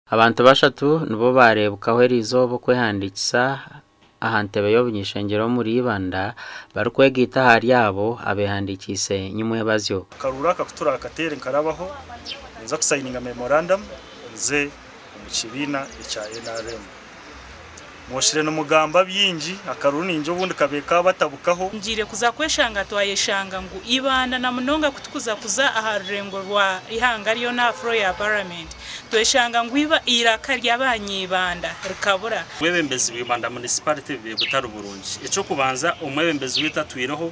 Abantu bashatu nibo baareebukaho eriizooba okwehandiikisa aha ntebe y'obuny'ishengyero omuri Ibanda barikwegaita ahari abo abeehandiikiise nyimwebazyo. Akaruru aka ku turaakateere nkarabaho, ninza kusayininga memorandum nze omu kibiina ekya NRM. Mwoshire nimugamba bingi, akaruru niingira obundi kabaire kaabatabukaho. Ngiire kuza kweshanga twayeshanga ngu Ibanda na munonga ku tukuza kuza aha rurengo rwa ihanga ryona aha floor ya Paramenti tweshanga ngu eiraka ry'abanyibanda rikabura. Obwebembezi bwa Ibanda Municipality bubaire butari burungi. Eky'okubanza omwebembezi waitu atwireho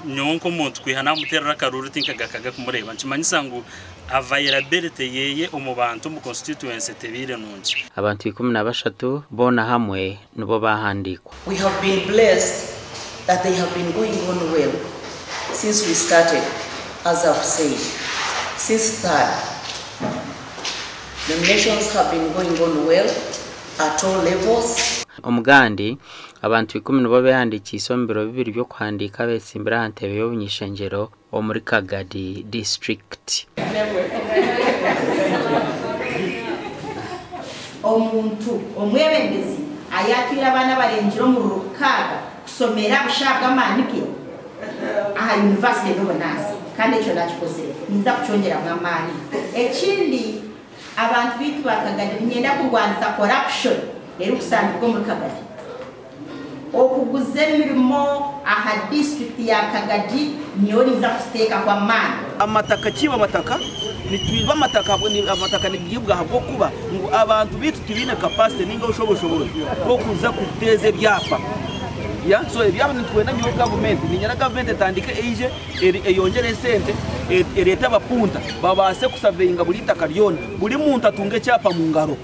nyowe nk'omuntu kwiha namuteerera akaruuru tinkagakaga kumureeba nikimanyisa ngu availability yeye omu bantu omu constituency tebaire nungi. Abantu 13 boona hamwe nibo baahandiikwa. We have been blessed that they have been going on well since we started, as I've said, since third. Nominations have been going on well at all levels. Omugandi, abantu ikumi nibo beehandiikiise omu biro bibiri by'okuhandiika abeetsimbire aha ntebe y'obuny'ishengyero omuri Kagadi disiturikiti. Omuntu omwebembezi ayatwire abaana abarengire omuri rukaaga kusomera busha ahabw'amaani ge aha yunivasite n'obunaasi kandi ekyo nakikozire ninza kukyongyeramu amaani. Ekindi abantu beitu ba Kagadi niinyenda kurwanisa corruption erikusangibwa omuri Kagadi. Okuguza emirimo aha disiturikiti ya Kagadi nyowe ninza kukiteekaho amaani. Amataka kiiba amataka nitwiba amataka amataka nigiibwa ahabw'okuba ngu abantu baitu tibaine capacity ninga obushoboshoborozi bw'okuza kuteeza ebyapa ya so ebyapa nitwenda nyowe gavumenti niinyenda gavumenti etandike eije eyongyere esente ereete abapunta babaase kusaveyinga buri itaka ryona buri muntu atunge ekyapa mu ngaro.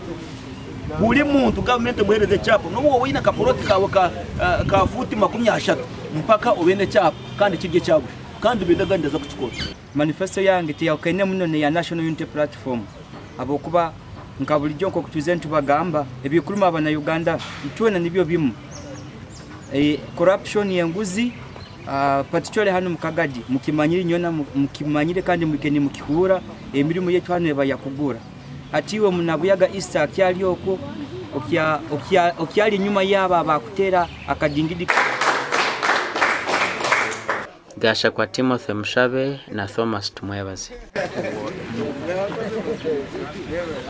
Buri muntu gavumenti emuheereze ekyapa n'obu wooba oine akapoloti kaawe ka fuuti 30 mpaka obe n'ekyapa kandi kiri ekya busha kandi Bindagha nindaza kukikora. Manifesto yange teyahukene muno neya National Unity Platform habwokuba nka bulijo nkoku twize nitubagamba ebikuruma abana Uganda itwena nibyo bimu. Corruption enguzi particularly hanu omu Kagadi mukimanyire inywena mukimanyire kandi mwike nimukihuura emirimo yaitu hanu eba yakugura. Hati iwe Munabuyaga East akyali okwo okyali enyuma yaabo abakuteera akadingidi. Gashakwa Timothy Mushabe na Thomas Tumwebaze.